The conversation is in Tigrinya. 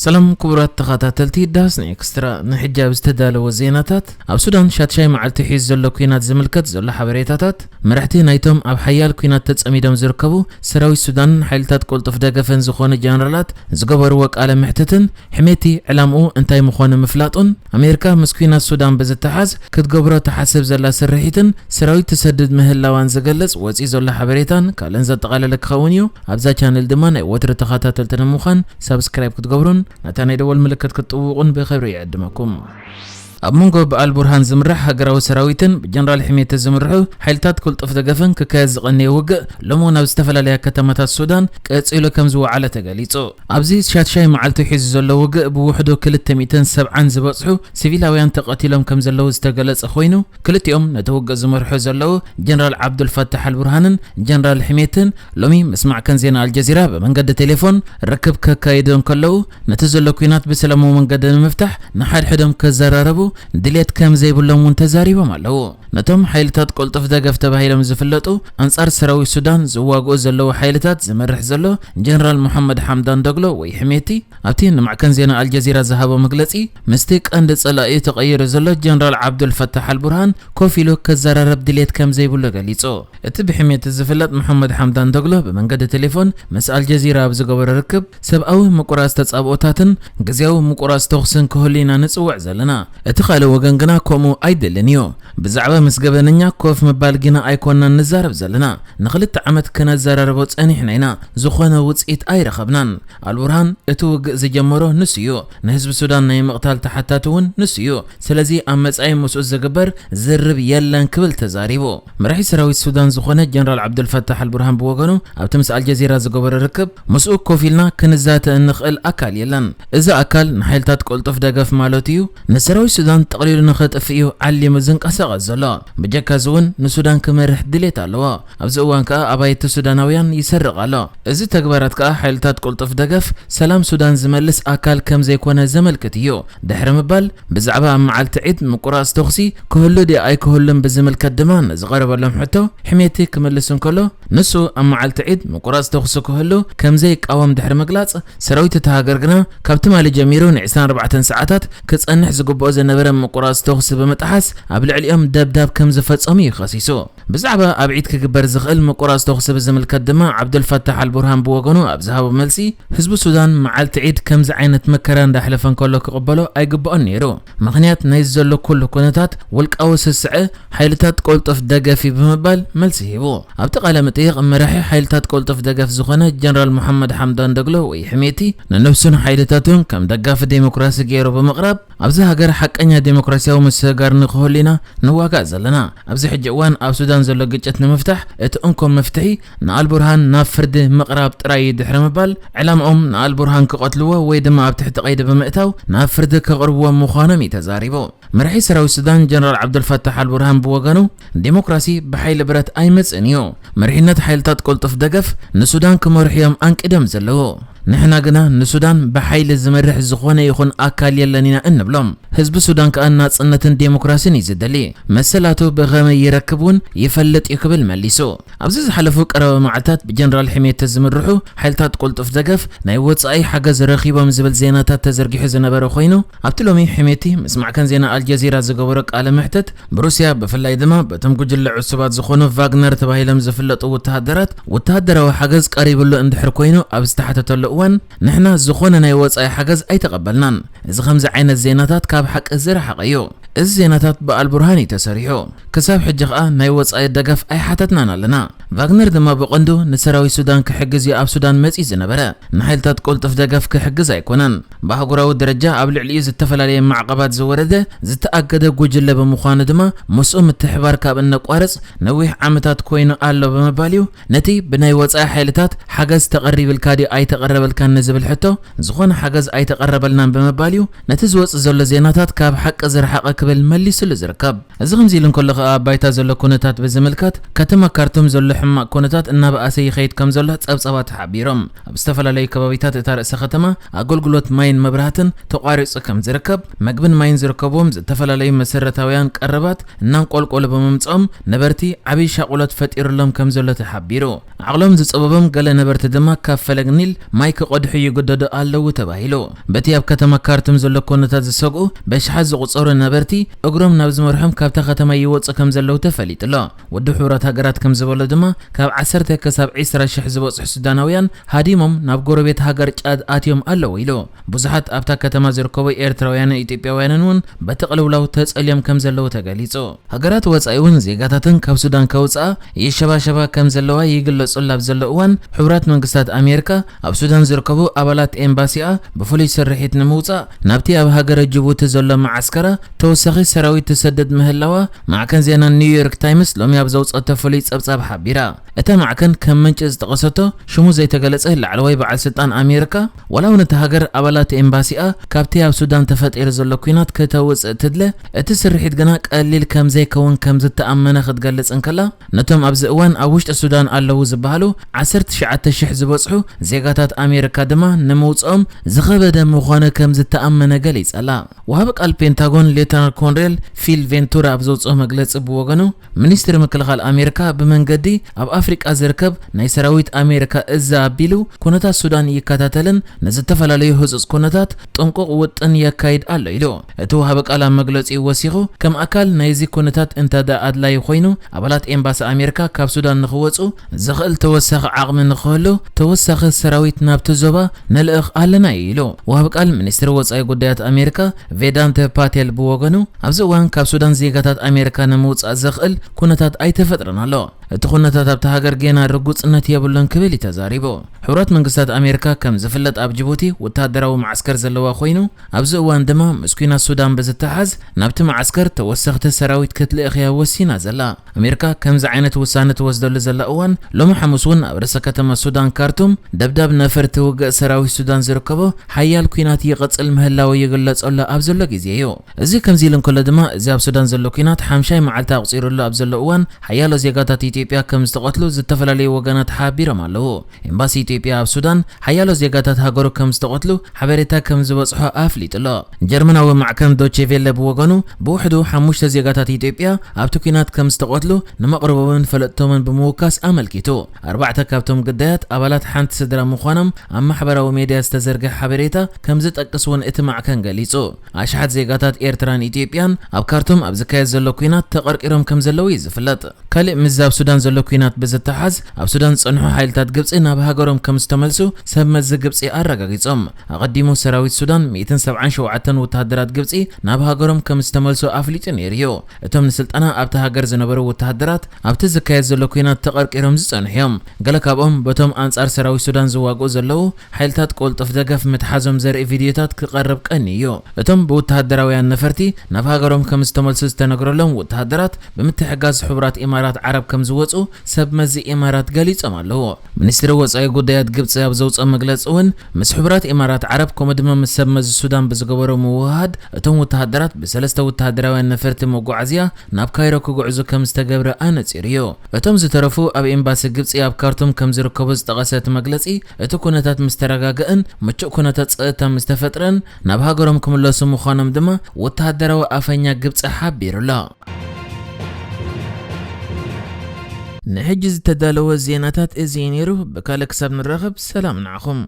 ሰላም ክቡራት ተኸታተልቲ ዳስና ኤክስትራ፣ ንሕጂ ኣብ ዝተዳለወ ዜናታት፣ ኣብ ሱዳን ሻትሻይ መዓልቲ ሒዙ ዘሎ ኲናት ዝምልከት ዘሎ ሓበሬታታት፣ መራሕቲ ናይቶም ኣብ ሓያል ኲናት ተጸሚዶም ዝርከቡ ሰራዊት ሱዳንን ሓይልታት ቅልጡፍ ደገፍን ዝኾኑ ጀነራላት ዝገበርዎ ቃለ መሕትትን ሕሜቲ ዕላምኡ እንታይ ምዃኑ ምፍላጡን፣ ኣሜሪካ ምስ ኲናት ሱዳን ብዝተሓዝ ክትገብሮ ትሓስብ ዘላ ስርሒትን ሰራዊት ትሰድድ ምህላዋን ዝገልጽ ወጺኡ ዘሎ ሓበሬታን ካልእን ዘጠቓለለ ክኸውን እዩ። ኣብዛ ቻነል ድማ ናይ ወትሪ ተኸታተልቲ ንምዃን ሳብስክራይብ ክትገብሩን ነታ ናይ ደወል ምልክት ክትጥውቑን ብኽብሪ ይዕድመኩም። ኣብ መንጎ ብኣል ቡርሃን ዝምራሕ ሃገራዊ ሰራዊትን ብጀነራል ሕሜቲ ዝምርሑ ሓይልታት ቅልጡፍ ደገፍን ክካየድ ዝቐነየ ውግእ ሎሚ እውን ኣብ ዝተፈላለያ ከተማታት ሱዳን ቀጺሉ ከም ዝወዓለ ተገሊጹ። ኣብዚ ሻትሻይ መዓልቱ ሒዙ ዘሎ ውግእ ብውሕዱ ክልተ ሚእትን ሰብዓን ዝበጽሑ ሲቪላውያን ተቐቲሎም ከም ዘለዉ ዝተገለጸ ኮይኑ፣ ክልቲኦም ነቲ ውግእ ዝመርሑ ዘለዉ ጀነራል ዓብዱልፈታሕ ኣልቡርሃንን ጀነራል ሕሜትን ሎሚ ምስ ማዕከን ዜና ኣልጀዚራ ብመንገዲ ቴሌፎን ርክብ ከካይዱ እንከለዉ፣ ነቲ ዘሎ ኲናት ብሰላማዊ መንገዲ ንምፍታሕ ንሓድሕዶም ከዘራረቡ ድሌት ከም ዘይብሎም እውን ተዛሪቦም ኣለዉ። ነቶም ሓይልታት ቅልጡፍ ደገፍ ተባሂሎም ዝፍለጡ ኣንጻር ሰራዊት ሱዳን ዝዋግኡ ዘለዉ ሓይልታት ዝመርሕ ዘሎ ጀነራል መሐመድ ሓምዳን ዶግሎ ወይ ሕሜቲ ኣብቲ ንማዕከን ዜና ኣልጀዚራ ዝሃቦ መግለጺ፣ ምስቲ ቀንዲ ጸላኢኡ ተቐይሩ ዘሎ ጀነራል ዓብዱል ፈታሕ ኣልቡርሃን ኮፍ ኢሉ ክዘራረብ ድሌት ከም ዘይብሉ ገሊጹ። እቲ ብሕሜቲ ዝፍለጥ መሐመድ ሓምዳን ዶግሎ ብመንገዲ ቴሌፎን ምስ ኣልጀዚራ ኣብ ዝገበሮ ርክብ፣ ሰብኣዊ ምቁራጽ ተጻብኦታትን ግዝያዊ ምቁራጽ ተኹስን ክህሉ ኢና ንጽውዕ ዘለና። እቲ ካልእ ወገን ግና ከምኡ ኣይደልን እዩ። ብዛዕባ ምስ ገበነኛ ኮፍ ምባል ግና ኣይኮናን ንዛረብ ዘለና። ንኽልተ ዓመት ክነዘራርቦ ጸኒሕና ኢና። ዝኾነ ውጽኢት ኣይረኸብናን። ኣልቡርሃን እቲ ውግእ ዝጀመሮ ንሱ እዩ። ንህዝቢ ሱዳን ናይ ምቕታል ተሓታቲ እውን ንሱ እዩ። ስለዚ ኣብ መጻኢ ምስኡ ዝግበር ዝርርብ የለን ክብል ተዛሪቡ። መራሒ ሰራዊት ሱዳን ዝኾነ ጀነራል ዓብዱልፈታሕ ኣልቡርሃን ብወገኑ ኣብቲ ምስ ኣልጀዚራ ዝገበሮ ርክብ ምስኡ ኮፍ ኢልና ክንዛተ እንኽእል ኣካል የለን። እዚ ኣካል ንሓይልታት ቅልጡፍ ደገፍ ማለት እዩ። ንሰራዊት ሱዳን ጠቕሊሉ ንኸጥፍእ እዩ ዓሊሙ ዝንቀሳቐስ ዘሎ። ብጀካ እዚ እውን ንሱዳን ክመርሕ ድሌት ኣለዎ። ኣብዚ እዋን ከኣ ኣባይቲ ሱዳናውያን ይሰርቕ ኣሎ። እዚ ተግባራት ከኣ ሓይልታት ቅልጡፍ ደገፍ ሰላም ሱዳን ዝመልስ ኣካል ከም ዘይኮነ ዘመልክት እዩ። ድሕሪ ምባል፣ ብዛዕባ ኣብ መዓልቲ ዒድ ምቁራጽ ተኹሲ ክህሉ ድዩ ኣይክህሉን ብዝምልከት ድማ ንዝቐረበሎም ሕቶ ሕሜቲ ክምልስ እንከሎ፣ ንሱ ኣብ መዓልቲ ዒድ ምቁራጽ ተኹሲ ክህሉ ከም ዘይቃወም ድሕሪ ምግላጽ፣ ሰራዊት እታ ሃገር ግና ካብ ትማሊ ጀሚሩ ን ዕስራን ኣርባዕተን ሰዓታት ክጸንሕ ዝግብኦ ዝነበረ ምቁራጽ ተኹሲ ብምጥሓስ ኣብ ልዕሊኦም ደብዳብ ከም ዝፈጸሙ እዩ ከሲሱ። ብዛዕባ ኣብ ዒድ ክግበር ዝኽእል ምቁራጽ ተኹሲ ብዝምልከት ድማ ዓብዱልፈታሕ ኣልቡርሃን ብወገኑ ኣብ ዝሃቦ መልሲ፣ ህዝቢ ሱዳን መዓልቲ ዒድ ከምዚ ዓይነት መከራ እንዳሕለፈ እንከሎ ክቕበሎ ኣይግብኦን ነይሩ። ምኽንያት ናይዚ ዘሎ ኩሉ ኩነታት ውልቃዊ ስስዐ ሓይልታት ቅልጡፍ ደገፍ እዩ ብምባል መልሲ ሂቡ። ኣብቲ ቃለ መጠይቕ መራሒ ሓይልታት ቅልጡፍ ደገፍ ዝኾነ ጀነራል መሐመድ ሓምዳን ደግሎ ወይ ሕሜቲ ንነብሱን ሓይልታቱን ከም ደጋፊ ዴሞክራሲ ገይሩ ብምቕራብ፣ ኣብዚ ሃገር ሓቀኛ ዴሞክራሲያዊ ምስግጋር ንክህሉ ኢና ንዋጋእ ዘለና። ኣብዚ ሕጂ እዋን ኣብ ሱዳን ዘሎ ግጭት ንምፍታሕ እቲ እንኮ መፍትሒ ንኣልቡርሃን ናብ ፍርዲ ምቕራብ ጥራይ እዩ ድሕሪ ምባል፣ ዕላምኦም ንኣልቡርሃን ክቐትልዎ ወይ ድማ ኣብ ትሕቲ ቀይዲ ብምእታው ናብ ፍርዲ ከቕርብዎ ምዃኖም እዩ ተዛሪቡ። መራሒ ሰራዊት ሱዳን ጀነራል ዓብዱልፈታሕ ኣልቡርሃን ብወገኑ፣ ዴሞክራሲ ብሓይሊ ብረት ኣይመጽእን እዩ። መሪሕነት ሓይልታት ቅልጡፍ ደገፍ ንሱዳን ክመርሑ እዮም ኣንቂዶም ዘለዉ። ንሕና ግና ንሱዳን ብሓይሊ ዝመርሕ ዝኾነ ይኹን ኣካል የለን ኢና እንብሎም። ህዝቢ ሱዳን ከኣ ናጽነትን ዴሞክራሲን እዩ ዝደሊ። መሰላቱ ብኸመይ ይረክብ እውን ይፈልጥ እዩ ክብል መሊሱ። ኣብዚ ዝሓለፉ ቀረባ መዓልታት ብጀነራል ሕሜቲ ዝምርሑ ሓይልታት ቅልጡፍ ደገፍ ናይ ወጻኢ ሓገዝ ረኺቦም ዝብል ዜናታት ተዘርጊሑ ዝነበረ ኮይኑ፣ ኣብቲ ሎሚ ሕሜቲ ምስ ማዕከን ዜና ኣልጀዚራ ዝገበሮ ቃለ መሕተት፣ ብሩስያ ብፍላይ ድማ በቶም ጉጅለ ዕሱባት ዝኾኑ ቫግነር ተባሂሎም ዝፍለጡ ወተሃደራት ወተሃደራዊ ሓገዝ ቀሪብሉ እንድሕር ኮይኑ ኣብ ዝተሓተተሉ እዋን፣ ንሕና ዝኾነ ናይ ወጻኢ ሓገዝ ኣይተቐበልናን። እዚ ከምዚ ዓይነት ዜናታት ካብ ሓቂ ዝረሓቐ እዩ። እዚ ዜናታት ብኣልቡርሃን እዩ ተሰሪሑ። ክሳብ ሕጂ ኸኣ ናይ ወጻኢ ደገፍ ኣይሓተትናን ኣለና። ቫግነር ድማ ብቐንዱ ንሰራዊት ሱዳን ክሕግዝ እዩ ኣብ ሱዳን መጺኡ ዝነበረ። ንሓይልታት ቅልጡፍ ደገፍ ክሕግዝ ኣይኮነን። ብኣህጉራዊ ደረጃ ኣብ ልዕሊኡ ዝተፈላለየ ማዕቐባት ዝወረደ፣ ዝተኣገደ ጉጅለ ብምዃኑ ድማ ምስኡ ምትሕባር ካብ እነቋርጽ ነዊሕ ዓመታት ኮይኑ ኣሎ ብምባል እዩ ነቲ ብናይ ወጻኢ ሓይልታት ሓገዝ ተቐሪብልካ ድዩ ኣይተቐረበልካን ንዝብል ሕቶ፣ ዝኾነ ሓገዝ ኣይተቐረበልናን ብምባል እዩ ነቲ ዝወጽእ ዘሎ ዜናታት ካብ ሓቂ ዝረሓቐ ክብል መሊሱሉ ዝርከብ። እዚ ከምዚ ኢሉ እንከሎ ኸኣ፣ ኣብ ባይታ ዘሎ ኩነታት ብዝምልከት፣ ከተማ ካርቱም ዘሎ ሕማቕ ኩነታት እናበኣሰ ይኸይድ ከም ዘሎ ጸብጻባት ሓቢሮም። ኣብ ዝተፈላለዩ ከባቢታት እታ ርእሰ ከተማ ኣገልግሎት ማይን መብራህትን ተቋሪጹ ከም ዝርከብ፣ መግብን ማይን ዝርከብዎም ዝተፈላለዩ መሰረታውያን ቀረባት እናንቆልቆሉ ብምምጽኦም ነበርቲ ዓብዪ ሻቑሎት ፈጢሩሎም ከም ዘሎ ተሓቢሩ። ዓቕሎም ዝጸበቦም ገለ ነበርቲ ድማ ካብ ፈለግ ኒል ማይ ክቐድሑ ይግደዱ ኣለዉ ተባሂሉ። በቲ ኣብ ከተማ ካርቱም ዘሎ ኩነታት ዝሰግኡ በሽሓት ዝቑጸሩ ነበርቲ እግሮም ናብ ዝመርሖም ካብታ ከተማ ይወጹ ከም ዘለዉ ተፈሊጡ ኣሎ። ውድብ ሕቡራት ሃገራት ከም ዝበሎ ድማ ካብ ዓሰርተ ክሳብ ዕስራ ሽሕ ዝበጽሑ ሱዳናውያን ሃዲሞም ናብ ጎረቤት ሃገር ጫድ ኣትዮም ኣለዉ ኢሉ። ብዙሓት ኣብታ ከተማ ዝርከቡ ኤርትራውያንን ኢትዮጵያውያንን እውን በቲ ቅልውላው ተጸልዮም ከም ዘለዉ ተገሊጹ። ሃገራት ወጻኢ እውን ዜጋታተን ካብ ሱዳን ከውጽኣ ይሸባሸባ ከም ዘለዋ ይግለጹ ኣብ ዘሎ እዋን፣ ሕቡራት መንግስታት ኣሜሪካ ኣብ ሱዳን ዝርከቡ ኣባላት ኤምባሲኣ ብፍሉይ ስርሒት ንምውጻእ ናብቲ ኣብ ሃገረ ጅቡቲ ዘሎ መዓስከራ ተወሳኺ ሰራዊት ትሰድድ ምህላዋ ማዕከን ዜና ኒውዮርክ ታይምስ ሎሚ ኣብ ዘውጸቶ ፍሉይ ጸብጻብ ሓቢራ። እታ ማዕከን ከም ምንጪ ዝጠቐሰቶ ሽሙ ዘይተገለጸ ላዕለዋይ በዓል ስልጣን ኣሜሪካ፣ ዋላ እውን እታ ሃገር ኣባላት ኤምባሲኣ ካብቲ ኣብ ሱዳን ተፈጢሩ ዘሎ ኲናት ከተውጽእ ትድለ፣ እቲ ስርሒት ግና ቀሊል ከም ዘይከውን ከም ዝተኣመነ ክትገልጽ እንከላ፣ ነቶም ኣብዚ እዋን ኣብ ውሽጢ ሱዳን ኣለዉ ዝበሃሉ ዓሰርተ ትሽዓተ ሽሕ ዝበጽሑ ዜጋታት ኣሜሪካ ድማ ንምውጽኦም ዝኸበደ ምዃኑ ከም ዝተኣመነ ገሊጻ ኣላ። ወሃቢ ቃል ፔንታጎን ሌተናል ኮሎኔል ፊል ቬንቱራ ኣብ ዘውጽኦ መግለጺ ብወገኑ፣ ሚኒስትሪ ምክልኻል ኣሜሪካ ብመንገዲ ኣብ ኣፍሪቃ ዝርከብ ናይ ሰራዊት ኣሜሪካ እዝ ኣቢሉ ኩነታት ሱዳን ይከታተልን ንዝተፈላለዩ ህጹጽ ኩነታት ጥንቁቕ ውጥን የካይድ ኣሎ ኢሉ። እቲ ወሃቢ ቃል ኣብ መግለጺኡ ወሲኹ፣ ከም ኣካል ናይዚ ኩነታት እንተ ደኣ ኣድላዪ ኮይኑ፣ ኣባላት ኤምባሲ ኣሜሪካ ካብ ሱዳን ንኽወጹ ዘኽእል ተወሳኺ ዓቕሚ ንኽህሉ፣ ተወሳኺ ሰራዊት ናብቲ ዞባ ነልእኽ ኣለና እዩ ኢሉ። ወሃቢ ቃል ሚኒስትሪ ወጻኢ ጉዳያት ኣሜሪካ ቬዳንተ ፓቴል ብወገኑ፣ ኣብዚ እዋን ካብ ሱዳን ዜጋታት ኣሜሪካ ንምውጻእ ዘኽእል ኩነታት ኣይተፈጥረን ኣሎ። እቲ ኩነታት ኣብታ ሃገር ጌና ርጉጽነት የብሉን ክብል እዩ ተዛሪቡ። ሕቡራት መንግስታት ኣሜሪካ ከም ዝፍለጥ ኣብ ጅቡቲ ወተሃደራዊ መዓስከር ዘለዋ ኮይኑ፣ ኣብዚ እዋን ድማ ምስ ኲናት ሱዳን ብዝተሓዝ ናብቲ መዓስከር ተወሰኽቲ ሰራዊት ክትልእኽ እያ ወሲና ዘላ። ኣሜሪካ ከምዚ ዓይነት ውሳነ ትወስደሉ ዘላ እዋን፣ ሎሚ ሓሙስ እውን ኣብ ርእሰ ከተማ ሱዳን ካርቱም ደብዳብ ነፈርቲ ውግእ ሰራዊት ሱዳን ዝርከቦ ሓያል ኲናት ይቕጽል ምህላው ይግለጸሉ ኣብ ዘሎ ግዜ እዩ። እዚ ከምዚ ኢሉ እንከሎ ድማ፣ እዚ ኣብ ሱዳን ዘሎ ኲናት ሓምሻይ መዓልቲ ኣቑጺሩሉ ኣብ ዘሎ እዋን፣ ሓያሎ ዜጋታት ኢትዮጵያ ከም ዝተቐትሉ ዝተፈላለዩ ወገናት ሓቢሮም ኣለዉ። ኤምባሲ ኢትዮጵያ ኣብ ሱዳን ሓያሎ ዜጋታት ሃገሩ ከም ዝተቐትሉ ሓበሬታ ከም ዝበጽሖ ኣፍሊጡ ኣሎ። ጀርመናዊ ማዕከን ዶቼ ቬለ ብወገኑ፣ ብውሕዱ ሓሙሽተ ዜጋታት ኢትዮጵያ ኣብቲ ኲናት ከም ዝተቐትሉ ንመቕርቦምን ፈለጥቶምን ብምውካስ ኣመልኪቱ። ኣርባዕተ ካብቶም ግዳያት ኣባላት ሓንቲ ስድራ ምዃኖም ኣብ ማሕበራዊ ሜድያ ዝተዘርግሐ ሓበሬታ ከም ዝጠቅስ እውን እቲ ማዕከን ገሊጹ። ኣሽሓት ዜጋታት ኤርትራን ኢትዮጵያን ኣብ ካርቱም ኣብ ዝካየድ ዘሎ ኲናት ተቐርቂሮም ከም ዘለዉ እዩ ዝፍለጥ። ካልእ ምስዚ ኣብ ሱዳን ዘሎ ኲናት ብዝተሓዝ፣ ኣብ ሱዳን ዝጸንሑ ሓይልታት ግብጺ ናብ ሃገሮም ከም ዝተመልሱ ሰብ መዚ ግብጺ ኣረጋጊጾም። ኣቐዲሙ ሰራዊት ሱዳን ሚእትን ሰብዓን ሸውዓተን ወተሃደራት ግብጺ ናብ ሃገሮም ከም ዝተመልሱ ኣፍሊጡ ነይሩ እዩ። እቶም ንስልጠና ኣብታ ሃገር ዝነበሩ ወተሃደራት ኣብቲ ዝካየድ ዘሎ ኲናት ተቐርቂሮም ዝጸንሑ እዮም። ገለ ካብኦም በቶም ኣንጻር ሰራዊት ሱዳን ዝዋግኡ ዘለዉ ሓይልታት ቅልጡፍ ደገፍ ምትሓዞም ዘርኢ ቪድዮታት ክቐርብ ቀንዩ እዩ። እቶም ብወተሃደራውያን ነፈርቲ ናብ ሃገሮም ከም ዝተመልሱ ዝተነግረሎም ወተሃደራት ብምትሕጋዝ ሕቡራት ኢማራት ዓረብ ከም ዝወጹ ሰብ መዚ ኢማራት ገሊጾም ኣለዉ። ሚኒስትሪ ወጻኢ ጉዳያት ግብጺ ኣብ ዘውጽኦ መግለጺ እውን ምስ ሕቡራት ኢማራት ዓረብ ከምኡ ድማ ምስ ሰብ መዚ ሱዳን ብዝገበሮ ምውህሃድ እቶም ወተሃደራት ብሰለስተ ወተሃደራውያን ነፈርቲ መጓዓዝያ ናብ ካይሮ ክጉዕዙ ከም ዝተገብረ ኣነጺሩ እዩ። እቶም ዝተረፉ ኣብ ኤምባሲ ግብጺ ኣብ ካርቱም ከም ዝርከቡ ዝጠቐሰ እቲ መግለጺ፣ እቲ ኩነታት ምስ ተረጋገእን ምቹእ ኩነታት ጸጥታ ምስ ተፈጥረን ናብ ሃገሮም ክምለሱ ምዃኖም ድማ ወተሃደራዊ ኣፈኛ ግብጺ ሓቢሩ ኣሎ። ንሕጂ ዝተዳለወ ዜናታት እዚ እዩ ነይሩ። ብካልእ ክሳብ ንራኸብ ሰላም ንዓኹም።